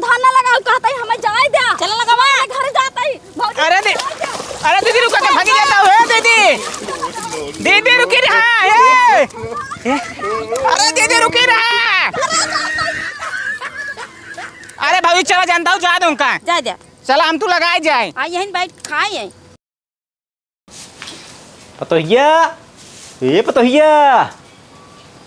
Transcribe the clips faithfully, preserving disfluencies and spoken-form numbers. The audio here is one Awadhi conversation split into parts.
धान ना लगाऊ कहत ही, हमें जाए द्या। चला लगावा। हमें घर जात ही। भौजी, अरे दे-, चला द्या। अरे दीदी, रुका के भागी जाता हूँ, हे दीदी। दीदी, रुकी रहा, हे। हे। अरे दीदी, रुकी रहा। अरे भौजी, चला जानता हूँ, जा दूँ का? जा द्या। चला, हम तू लगाए जाए। आ, यहीं बैठ खाए हैं। पतोहिया, ए पतोहिया।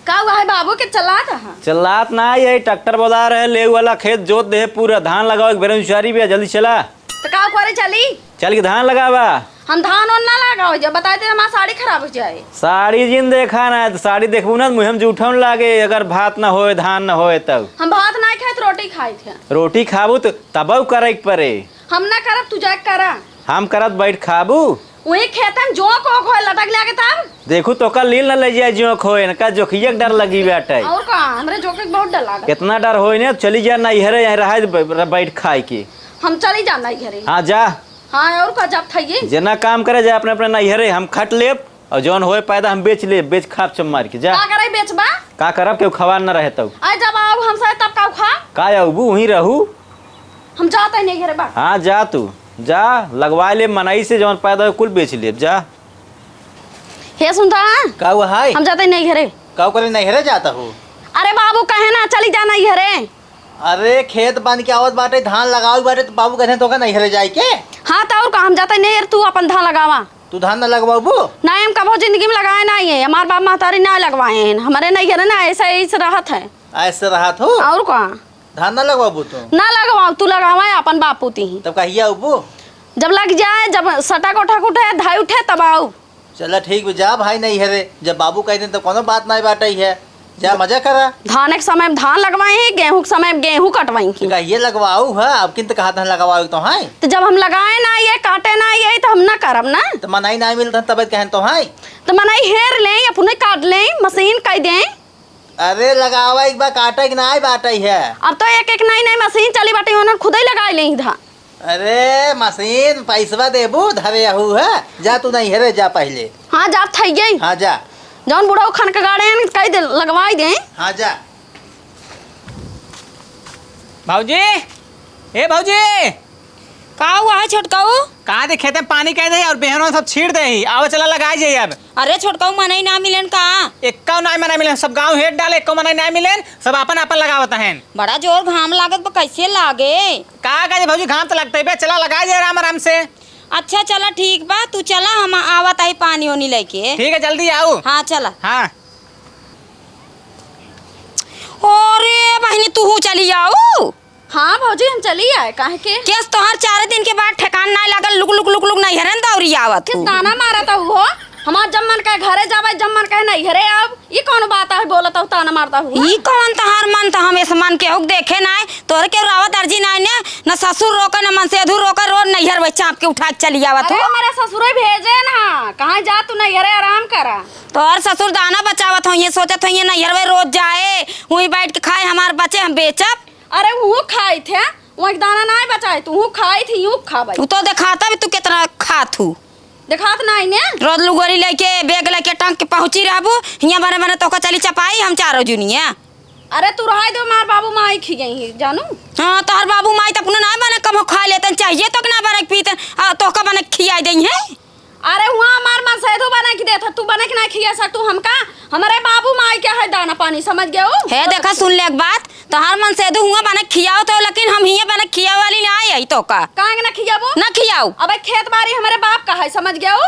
का हुआ है बाबू के चिल्लात है? चिल्लात ना, यही ट्रैक्टर बोला रहे, ले वाला खेत जोत दे पूरा, धान लगावे के बेरोजगारी भी है, जल्दी चला। तो का करे चली? चल के धान लगावा। हम धान ओन ना लगाओ, जब बताए दे हमार साड़ी खराब हो जाए। साड़ी जिन देखा ना, तो साड़ी देखबू ना, मुँह में जूठन लागे, अगर भात ना होए, धान ना होए तब। हम भात ना खाए, तो रोटी खाए थे। रोटी खाबू तो तबउ करे के परे। हम ना करब, तू जाके करा। हम करत बैठ खाबू। वही खेतन जोंक ओक होए लटक लागे तब। देखू तोका लील न ले जाए जोंक होए, इनका जोंकिया के डर लगी बाटे। और का, हमरे जोंक के बहुत डर लागे। कितना डर होए ने, चली जा नैहरे, यहीं रहा ब-, ब-, बैठ खाए के। हम चली जा नैहरे। हाँ जा। हाँ और का, जात हइये। जेना काम करे जा अपने अपने नैहरे, हम खट लेब। और जौन होए पैदा हम बेच लेब, बेच खाब चम मार के, जा। का करे बेचबा? का करब, केहू खवान न रहे तब। आए जब आऊ हमसे तब का खा? का आऊबू, वहीं रहू। हम जात ही नैहरे बा। हाँ जा तू, जा लगवाए ले मनई से, जौन पैदा होए कुल बेच लेब, जा। हे सुनता है? का हुआ है? हम जात ही नैहरे। का करे नैहरे जात हो? अरे बाबू कहे ना चली जा नैहरे। अरे खेत बांध के आवत बाटे, धान लगावे बाटे, तो बाबू कहे तोका नैहरे जाए के? हाँ तो और का, हम जात ही नैहरे, तू अपन धान लगावा। तू धान ना लगवाबू? नहीं, हम कबो जिंदगी में लगाए नहीं है, हमार बाप महतारी ना लगवाए हैं, हमरे नैहरे ना ऐसे, ऐसे रहत है। ऐसे रहत हो? और का? धान ना लगवाबू तू? ना लगवाओ, तू लगावा अपन बापू ती ही। तब कहिया अबू? जब लग जाए, जब सटा कोठा उठे, धाई उठे, तब आऊ। चला ठीक बा, जा भाई नैहरे, जब बाबू कह देन तो कोनो बात नहीं बाटे है। जा मजा करा। धान के समय में धान लगवाई ही, गेहूं के समय में गेहूं कटवाई ही। तो कहिए लगवाऊ है, अब किन तो कहा धान लगवाऊ तो है। तो जब हम लगाए ना ये, काटे ना ये, तो हम ना करब ना। तो मनई ना मिलत है, तब कहन तो है। तो मनई हेर ले, अपने काट ले, मशीन कह दे। अरे लगावा एक बार, काटे के ना आए बाटे है। अब तो एक एक नई नई मशीन चली बाटे, उन्हन खुदे लगाए ले धान। अरे मशीन पैसवा देबू, धरे अहू है, जा तू नैहरे जा पहिले। हाँ, जात हइये। हाँ, जा। जौन बुढ़ऊ खन के गाड़े हैं, कह दे, लगवाई दे। हाँ, जा। भौजी, ए भौजी। का हुआ है छोटकाऊ? कहाँ दे खेते में पानी कह दे और बेहनवा सब छीड़ दे ही। आवा चला लगाई जाई अब। अरे छोटकाऊ, मनई ना मिलेन का? एक्का ना मनई मिलेन, सब गाँव हेट डाले, एक्का मनई ना मिलेन, सब आपन आपन लगावत हैं। बड़ा जोर घाम लागत बा, कैसे लागे? का कहे भौजी, घाम तो लगते बे, चला लगाई जाए आराम आराम से। अच्छा चला ठीक बा, तू चला, हम आवत आई पानी ओनी लेके। ठीक है, जल्दी आऊ। हाँ चला। हाँ। अरे बहिनी, तू चली आऊ। हाँ भौजी, हम चली आए, काहे के? केस तोहर चार दिन के बाद ठेकान ना लागल, लुक लुक लुक लुक नैहरन दौरी आवत किस हूँ। ताना मारत हूँ हो? हमार जब मन कहे घरे जावे, जब मन कहे नैहरे आव। ई कौन बात है, बोलत हूँ, ताना मारत हूँ? ई कौन तोहार मन, तो हम इस मन के हुक देखे ना है। तोहरे के रावत अर्जी ना है ने, न ससुर रोके, न मनसेधू रोके, रोज नैहर वही चाप के उठा के चली आवत अरे हो। हमारे ससुरे भेजे ना, कहाँ जा तू नैहरे आराम करा। तोहर ससुर दाना बचावत हो, ये सोचत हो ये नैहर वही रोज जाए, वहीं बैठ के खाए, हमार बचे हम बेचब। अरे वो खाई थे, वो एक दाना ना बचाए, तू वो खाई थी, यूं खाबे। तू तो दिखाता भी तू कितना खात हूँ। देखात नाही ने? रोज लुगोरी लेके, बैग लेके, टंग के पहुँची रहबू, हियाँ बने बने तोहका चली चपाई, हम चारो जुनिया। अरे तू रहाई दो, मार बाबू माई खी गई है, जानू। हाँ, तोहर बाबू माई तो अपने ना बने कबो खा लेतन, चाहिए तो ना बने पीतन, आ तोहका बने खियाई देई है। अरे हुआँ हमार मनसेधू बने के देत ह, तू बने के ना खिया सक, तू हमका, हमरे बाबू माई के है दाना पानी, समझ गयो? हे देखा, सुन ले एक बात, तोहार मनसेधू हुआँ बने खियाओ तो, लेकिन हम हियाँ बने खियावे वाली ना आई तोहका। काहे के ना खियाबू? ना खियाऊ। अबे खेत बारी हमरे बाप का है, समझ गयो?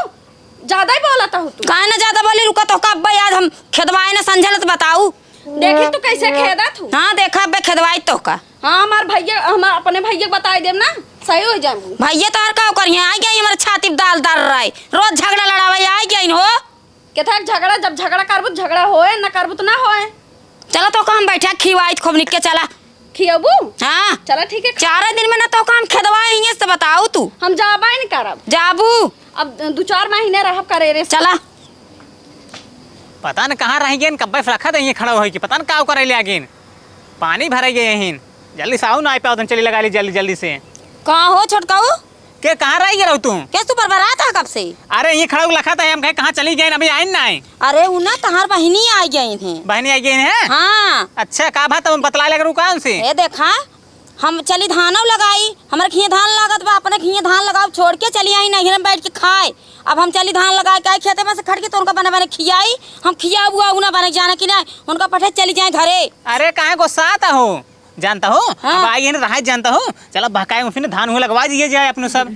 ज्यादा ही बोलत हूँ तू। काहे ना ज्यादा बोली, रुका तोहका अब्बे आज हम खेदवाए ना संझल तो बताऊ। देखी तू कैसे खेदत हूँ। हाँ, देखा अब्बे खेदवाई तोहका। हाँ, हमार भैया, हम अपने भैया के बताई देब ना, सही हो जाबू। भैया तोहर का करिहे, आई गई हमारे छाती पे दाल दर रहे, रोज झगड़ा लड़ावे आई गई हो। केथा झगड़ा, जब झगड़ा करबू त झगड़ा होए, ना करबू त ना होए। चला तोहका हम बैठा खिवाई खूब निक के, चला। खियबू? हाँ। चला ठीक है, खा। चारे दिन में ना तोहका हम खेदवाए हिये से बताऊ तू। हम जाबे न करब। जाबू। अब दू चार महीने रहब करे रे। चला। पता न कहाँ रह गेन, कब्बे से रखा दे खड़ा होई कि पता न का करे ले आगेन। पानी भरे गए हिन। जल्दी से आऊ ना आए पाओ, चली लगा ली जल्दी जल्दी से। कहाँ हो छोटकाऊ? के कहाँ रह गए रहू तू? के तू बरबरा था कब से? अरे ये खड़ा लखा था, हम कहे कहाँ चली गए, अभी आइन ना आए। अरे उ ना तहार बहिनी आ गई हैं। बहिनी आ गई हैं? हाँ। अच्छा का बात, हम बतला लग रू का उनसे? ए देखा, हम चली धानव लगाई, हमरे खिया धान लागत बा, अपने खिया धान लगाव, छोड़ के चली आई नैहर में बैठ के खाए। अब हम चली धान लगाए के आई खेते में से खट के, तो उनका बने बने खियाई, हम खिया बुआ उ ना बने जाना कि ना, उनका पठे चली जाए घरे। अरे काहे गुस्सात हो, जानता हो? हाँ। अब आई है ना रहा जानता हो, चला बहकाए में फिर धान हुआ लगवा दिए जाए अपने सब।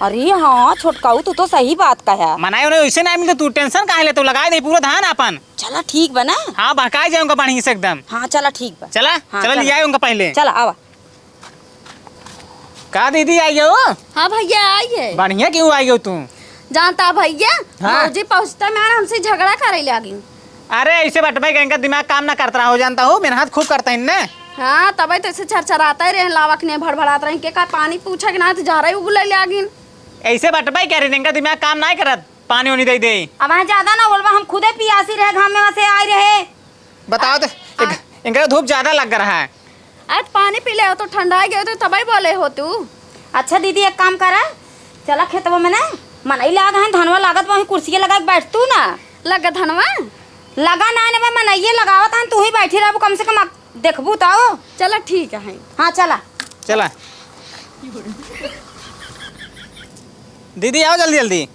अरे हाँ छोटकाऊ, तू तो सही बात कहा। मनाए उन्हें वैसे ना मिलते, तू टेंशन काहे ले, तू लगाए दे पूरा धान अपन। चला ठीक बा ना। हाँ बहकाए जाए उनका बढ़िया से एकदम। हाँ चला ठीक बा। चला, हाँ, चला चला। ले आए उनका पहले। चला आवा। का दीदी आई हो? हाँ भैया आई है। बढ़िया क्यों आई हो तू? जानता भैया, हाँ। भौजी पहुँचता में हमसे झगड़ा करे लागी। अरे ऐसे बटबे के इनका दिमाग काम ना करत रहा हो जानता हो, मेहनत खूब करता है इनने। हाँ तबे तो ऐसे चरचराता ही रहे, लावक ने भड़भड़ात रहे के का पानी पूछे के ना तो जहरा ही उगले लागिन। ऐसे बटबे करे इनका दिमाग काम ना करत, पानी उनी दे दे। अब वहाँ ज्यादा ना बोलबा, हम खुदे पियासी रहे, घाम में वहाँ से आए रहे। बताओ तो, आ, इनका धूप ज्यादा लग रहा है। आज पानी पी ले हो तो ठंडा गए तो तबई बोले हो तू। अच्छा दीदी, एक काम करा, चला खेतवा में ना, मनई लाग हैं, धनवा लागत, वहीं कुर्सिया लगा के बैठ तू ना। लगा धनवा? लगा ना, ने मनइये लगावत हैं, तू ही बैठी रहबू, कम से कम अब देखबू तो। चला ठीक है। हाँ चला। चला। दीदी आओ जल्दी जल्दी।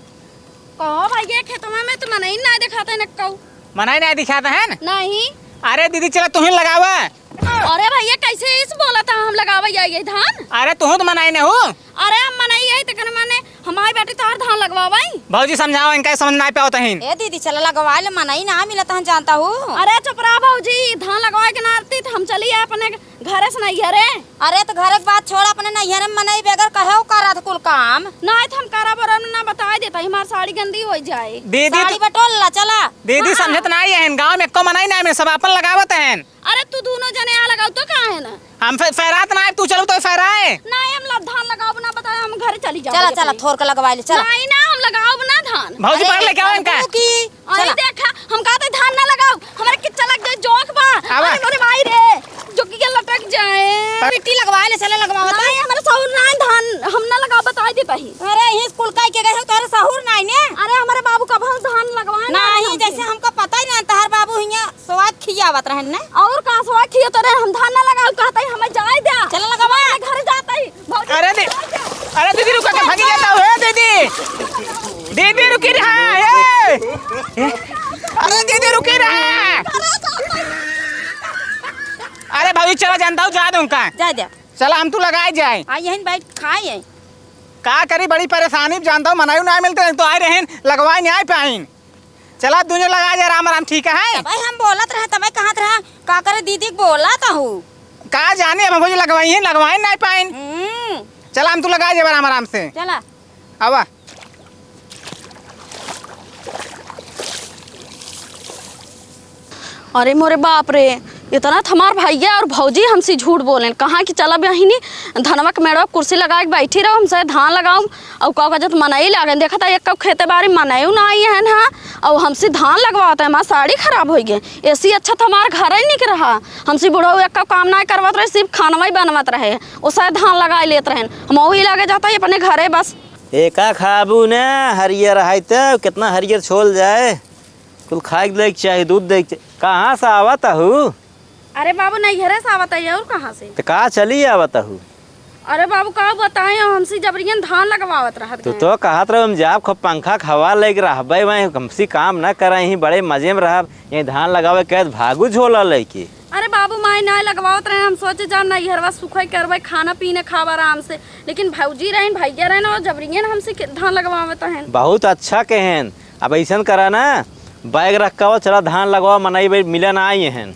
कहो भैया, खेतवा में तो मनई ना दिखाते न कऊ। मनई ना दिखाते हैं न? नहीं। अरे दीदी, चला तुहीं लगावा। अरे भैया, कैसे इस बोला था हम लगावा या ये धान? अरे तुहूँ तो मनई ने हो। अरे हम मनई है, तेकर माने हमारी बेटी तोहर धान लगवावाई। भौजी समझाओ, इनका समझ ना पावत हैं। ए दीदी, चला लगवा ले, मनई ना मिलत हैं, जानता हूँ। अरे चुप रहा भौजी, धान लगवाए के ना आती तो हम चली आए अपने घरे से नैहरे। अरे तो घरे के बात छोड़, अपने नैहरे में मनई बगैर कहे उ करत कुल काम। नहीं तो हम करब और ना बताई देता, हमार साड़ी गंदी हो जाए। दीदी साड़ी तो बटोर ला, चला। दीदी हाँ। समझत नहीं है, गाँव में एको मनई नहीं, में सब अपन लगावत हैं। अरे तू दोनों जने आ लगाओ तो का है ना? हम फे-, फहरात ना है, तू चलू तो फहराए। नहीं हम लब धान लगाओ ना बताए, हम घर चली जाओ चला, अपने। चला, थोर के लगवा ले, चला। नहीं ना, हम लगाओ ना धान। भौजी अरे, पकड़ ले, क्या हो इनका? की अरे चला। देखा, हम कहते धान ना लगाओ, हमारे किच्चा लग जाए, जोक बा। आवा। अरे मोरे भाई रे, जोकिया लटक जाए। पर मिट्टी लगवा ले, चले लगवावा तो। नहीं, हमारे सहुर ना है धान, हम ना लगाओ, बताई देता ही। अरे, यही स्कूल का के गए हो, तोरे सहुर ना है ने? अरे, हमारे बाबू कब हम धान लगवाए ना, नहीं, हम जैसे के। हमका पता ही ना, तहार बाबू हियाँ स्वाद खियावत रहन ने। और का स्वाद खियावत रहे, हम धान ना लगाओ, कहते ही हमें जाए द्या। चले लगवा। हमारे घर जाता ही। अरे दे-, अरे दीदी रुका के भागी जाता हूँ, हे दीदी। दीदी रुकी रहा, हे। अरे दीदी रुकी रहा। अरे भाभी चला जानता हूँ, जा दूँ का? जा, जा। चला हम तू लगाए जाए। आ, यहीं बैठ खाए हैं। का करी, बड़ी परेशानी जानता हूँ, मनायु ना मिलते, तो आए रहेन, लगवाए नहीं आए पाइन। चला, दुनिया लगा जा राम राम, ठीक है? तबे हम बोलत रहे, तबे कहत रहा, का करे दीदी के बोलत हूँ। का जाने, अब भौजी लगवाई है, लगवाई नहीं पाइन। हम्म। चला, हम तू लगा जा राम राम से। चला। आवा। अरे मोरे बाप रे, इतना तो हमार भैया और भौजी हमसे झूठ बोलेन। कहाँ कि चला बहिनी, धनवा के मेड़वा कुर्सी लगा के बैठी रहो, हमसे धान लगाओ, और का कहत मनई लागेन। देखत है, एक खेते बारी मनई ना आई है ना, और हमसे धान लगवावत है, हमार साड़ी खराब होइ गए। ऐसी अच्छा तो हमार घर ही निक रहा, हमसे बुढ़ऊ एक काम ना करवत रहे, सिर्फ खानवा ही बनवत रहे, उसे धान लगाई लेत रहेन। हम वही लागे जाता ही अपने घरे बस। एका खाबू ना, हरियर है तो कितना हरियर छोल जाए। कुल खाए के देख चाही, दूध देख चाही। कहाँ से आवत हू? अरे बाबू, नैहरे से आवत है, और कहाँ से? तो का चली आवत हू? अरे बाबू, का बताएं, हमसे जबरियन धान लगवावत रहत तो, गए। तो कहत रहो, हम जाब खूब पंखा के हवा लेके रहबे, वहीं हमसे काम ना करे, यहीं बड़े मजे में रहब, यहीं धान लगावे के भागू झोला लेके। अरे बाबू, माई ना लगवावत रहे, हम सोचे जाब नैहरवा सुखई करबे, खाना पीना खाब आराम से, लेकिन भौजी रहेन, भैया रहेन, और जबरियन हमसे के-, धान लगवावत रहेन। बहुत अच्छा कहेन। अब ऐसन करा ना, बैग रखा हो, चला धान लगवा, मनई भाई मिले ना आई हैं।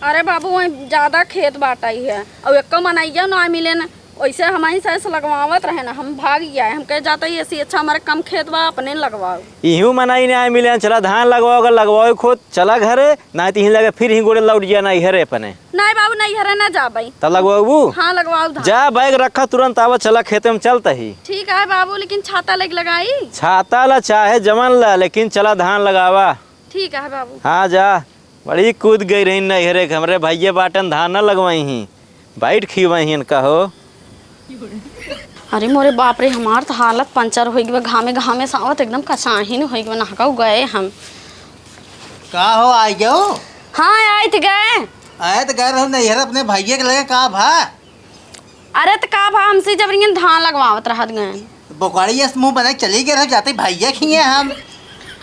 अरे बाबू, वहीं ज्यादा खेत बाटा ही है, और एको मनैया ना मिले ना, वैसे हम ही से लगवावत रहे ना, हम भाग गया है, हम कह जाता ही ऐसी अच्छा हमारे कम खेत बा, अपने लगवाओ। इहू मनई ना मिले, चला धान लगवाओ, अगर लगवाओ खुद, चला घरे, ना तो यहीं लगे फिर ही गोड़े लौट गया ना, इहरे अपने। नहीं बाबू, नैहरे ना जाबई। तब लगवाबू? हाँ, लगवाऊ धान। जा, बैग रखा, तुरंत आवा, चला खेते में चलता ही। ठीक है बाबू, लेकिन छाता लेके लगाई? छाता ला चाहे जमन ला, लेकिन चला धान लगावा। ठीक है बाबू। हाँ जा, बड़ी कूद गई रही नैहरे के, हमरे भैया बाटन धान न लगवाई ही, बैठ खियवाई ही इनका हो। अरे मोरे बाप रे, हमार तो हालत पंचर होइ गई बा, घामे घामे सावत एकदम कसाहिन होइ गई बा, नहकऊ गए हम। का हो, आइ गयो? हाँ, आइत गए। आइत गए रहो नैहर अपने भैया के लगे, का भा? अरे त का भा, हमसे जबरियन धान लगवावत रहत गए। बोकड़ी अस मुँह बनाइ चली गए रह, जाते भइया खिए हम।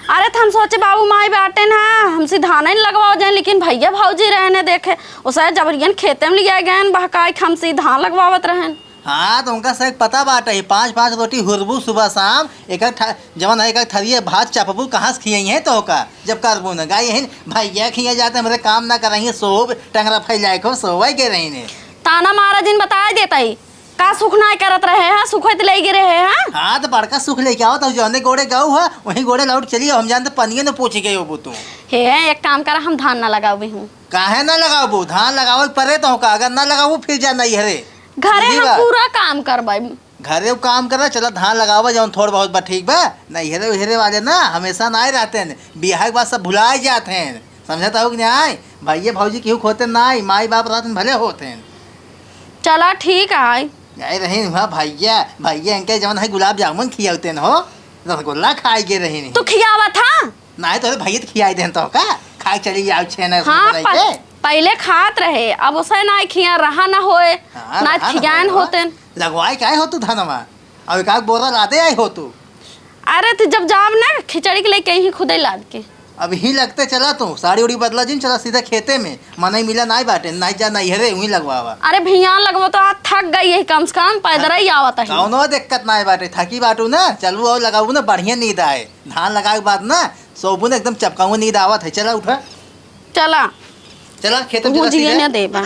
अरे त हम सोचे बाबू माई बाटे ना, हमसे धान ही लगवाओ जाए, लेकिन भइया भौजी रहने देखे, उसे जबरियन खेते में लिया गए बहकाई, हमसे धान लगवावत रहन। हाँ, त उनका से पता बाटे ही, पाँच पाँच रोटी हुरबू सुबह शाम, एक एक ठा-, जवन है एक एक थरिये भात चपबू, कहाँ से खियई है तोहका? जब करबू न गाई है, भइया खिए जाते, हमरे काम ना करइए, सोब टंगरा फैलाए को सोवे के रही ने। ताना मारा जिन बताए देता ही, का सुख ना करत रहे हैं, सुख होत ले गिरे हैं, हाँ? हाँ, त बड़का सुख लेके आओ, त जौने गोड़े गऊ है, वहीं गोड़े लौट चली आओ, हम जानते पनिये न पूछी गए होबू तू। हे, एक काम करा, हम धान ना लगावे हूँ। काहे ना लगाबू? धान लगावे के परे तोहका, अगर ना लगाबू फिर जा नैहरे। घरे सीधी हम बात। पूरा काम करबै। घरे उ काम करा, चला धान लगावा, जौन थोड़ बहुत बा ठीक बा, नैहरे उहरे वाले ना हमेशा ना आए रहते हैं, बियाह के बाद सब भुलाए जाते हैं, समझत हो कि नहीं? भइये भौजी केहू होते ना, माई बाप रहते हैं, भले होते हैं। चला ठीक है। गए रही हुआ भइया, भइया इनके जौन है गुलाब जामुन खियावते हैं हो, रसगुल्ला खाए गए रही नहीं। तू खियावा था? नाही तोरे भइया त खियाई देन तोहका, खाए चली जाओ छेना हाँ, रसगुल्ला प-, के। पहिले खात रहे, अब उसे नाही खिया रहा ना होए, हाँ, ना रहा ना खियान होए। होतेन। लगवाए काहे हो तू धनमा? अब एक आध बोरा लादे आई हो तू। अरे तू जब जाब ना खिचड़ी के लेके ही खुदे लाद के। अब ही लगते चला तू, साड़ी उड़ी बदला जिन, चला सीधा खेते में, मनई मिला नाही बाटे, नाही जा नैहरे, वहीं लगवावा। अरे भैया लगवा तो आज थक गई है, कम से कम पैदल ही आवत है। कौनो दिक्कत नाही बाटे, थकी बाटू ना, चलू और लगाऊ ना, बढ़िया नींद आए। धान लगाए के बाद ना सोबू ना एकदम चपकाऊ नींद आवत है। चला उठा। चला। चला खेत में चला भुजिया सीधे। ना देबा।